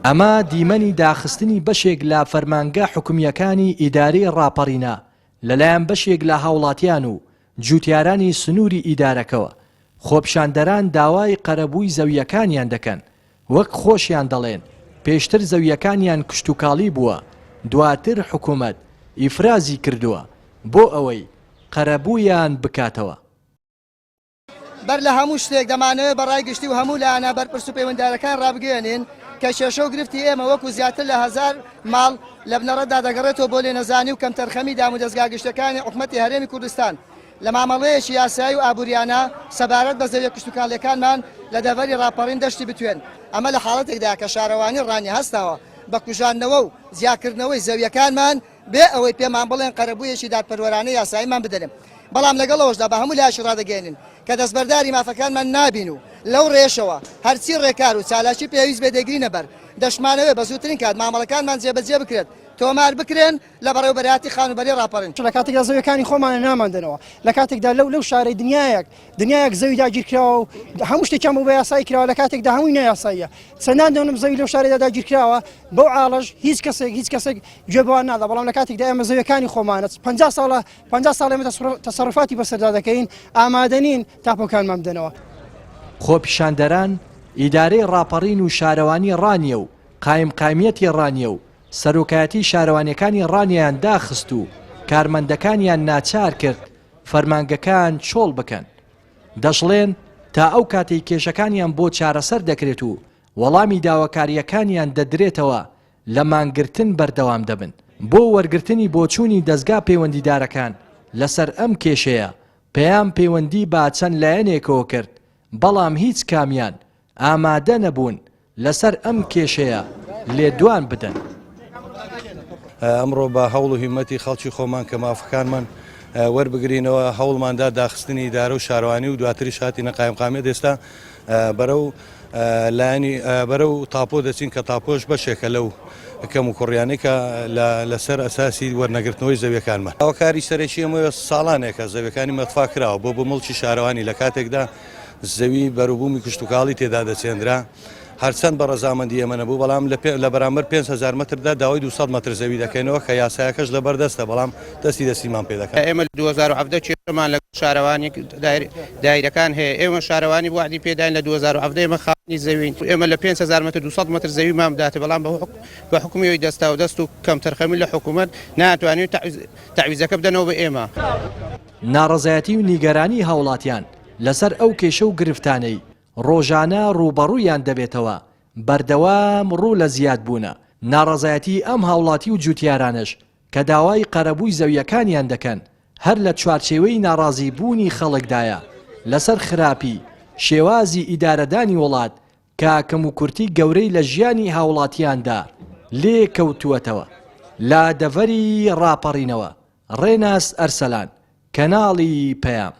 ئەمە دیمەنی داخستنی بەشێک لە فەرمانگە حکومییەکانی ئیدارەی ڕاپەڕینە لەلایەن بەشێک لە هاوڵاتیان و جوتیارانی سنووری ئیدارەکەوە، خۆپیشاندەران داوای قەرەبووی زەوییەکانیان دەکەن، وەک خۆشیان دەڵێن پێشتر زەوییەکانیان کشتوکاڵی بووە، دواتر حکومەت ئیفرازی کردووە بۆ ئەوەی قەرەبوویان بکاتەوە. بەر لە هەموو شتێک دەمانەوێت بە ڕای گشتی و هەموو لایەنە بەرپرس و پەیوەندیدارەکان ڕابگەیەنین کە کێشە و گرفتی ئێمە وەکو زیاتر لە هەزار ماڵ لە بنەڕەتدا دەگەڕێتەوە بۆ لێنەزانی و کەمتەرخەمی دامودەزگا گشتیەکانی حکومەتی هەرێمی کوردستان لە مامەڵەیەکی یاسایی و ئابووریانە سەبارەت بە زەویە کشتوکاڵیەکانمان لە دەڤەری ڕاپەڕین دەشتی بتوێن ئەمە لە حاڵەتێکدایە کە شارەوانی ڕانیە هەستاوە بە کوژاندنەوە و جیاکردنەوەی زەویەکانمان بێ ئەوەی پێمان بڵێن قەرەبوویەکی دادپەروەرانەی یاساییمان بدەنێ، بەڵام لەگەڵ ئەوەشدا بە هەموو لایەکی ڕادەگەیەنین کە دەستبەرداری مافەکانمان نابین و لەو ڕێیەشەوە هەرچی ڕێکار و چالاکی پێویست بێت دەیگرینە بەر، دەشمانەوێت بە زووترین کات مامەڵەکانمان جێبەجێ بکرێت، تۆمار بکرێن لە بەڕێوەبەرایەتی خانووبەرەی ڕاپەڕین. لە کاتێکدا زەویەکانی خۆمانە ناماندەنەوە، لە کاتێکدا لەو لەو شارەی دنیایەک دنیایەک زەوی داگیرکراوە و هەموو شتێکیان بۆ بە یاسایی کراوە لە کاتێکدا هەمووی نایاساییە چەندان دۆنم زەوی لەو شارەدا داگیرکراوە بەو عاڵەش هیچ کەسێک هیچ کەسێک گوێ بەوان نادا بەڵام لە کاتێکدا ئێمە زەویەکانی خۆمانە 50 ساڵە 50 ساڵ ئێمە تەسەروفاتی بەسەردا دەکەین ئامادە نین تاپۆکانمان بدەنەوە. خۆپیشاندەران ئیدارەی ڕاپەڕین و شارەوانی ڕانیە و قایمقامیەتی ڕانیە و سەرۆکایەتی شارەوانیەکانی ڕانیەیان داخست و کارمەندەکانیان ناچار کرد فەرمانگەکان چۆڵ بکەن. دەشڵێن، تا ئەو کاتەی کێشەکانیان بۆ چارەسەر دەکرێت و وەڵامی داواکارییەکانیان دەدرێتەوە لە مانگرتن بەردەوام دەبن. بۆ وەرگرتنی بۆچوونی دەزگا پەیوەندیدارەکان لەسەر ئەم کێشەیە، پەیام پەیوەندی بە چەند لایەنێکەوە کرد، بەڵام هیچ کامیان ئامادە نەبوون لەسەر ئەم کێشەیە لێدوان بدەن. ئەمڕۆ بە هەوڵ و هیمەتی خەڵکی خۆمان کە مافەکانمان وەربگرینەوە هەوڵماندا داخستنی ئیدارە و شارەوانی و دواتریش هاتینە قایمقامیەت ئێستا بەرەو لایەنی بەرەو تاپۆ دەچین کە تاپۆش بەشێکە لەو کەم و کوڕیانەی کە لەسەر ئەساسی وەرنەگرتنەوەی زەویەکانمان. هۆکاری سەرەکی ئەمە ساڵانێکە زەویەکانی مەتفا کراوە بۆ بە موڵکی شارەوانی لە کاتێکدا زەوی بەروبوومی کشتوکاڵی تێدا دەچێنرا، هەرچەند بە ڕەزامەندی ئێمە نەبوو، بەڵام لە بەرامبەر 5000 مەتردا داوای 200 مەتر زەوی دەکەینەوە کە یاسایەکەش لەبەردەستە، بەڵام دەستی دەستیمان پێ دەکەن. ئێمە لە 2017 کێشەمان لەگەڵ شارەوانی دایرەکان هەیە، ئێمە شارەوانی وەعدی پێداین لە 2017 ئێمە خاوەنی زەوین، ئێمە لە 5000 مەتر 200 مەتر زەویمان بداتێ، بەڵام بە حوکمی ئەوی دەستاودەست و کەمتەرخەمی لە حکوومەت نەیانتوانیوە تەعویزەکە بدەنەوە بە ئێمە. ناڕەزایەتی و نیگەرانی هاوڵاتیان لەسەر ئەو کێشە و گرفتانەی ڕۆژانە ڕووبەڕوویان دەبێتەوە بەردەوام ڕوو لە زیادبوونە، ناڕەزایەتی ئەم هاوڵاتی و جوتیارانەش کە داوای قەرەبووی زەوییەکانیان دەکەن هەر لە چوارچێوەی ناڕازیبوونی خەڵکدایە لەسەر خراپی شێوازی ئیدارەدانی وڵات کە کەموکورتی گەورەی لە ژیانی هاوڵاتیاندا لێ کەوتووەتەوە. لە دەڤەری ڕاپەڕینەوە، ڕێناس ئەرسەلان، کەناڵی پەیام.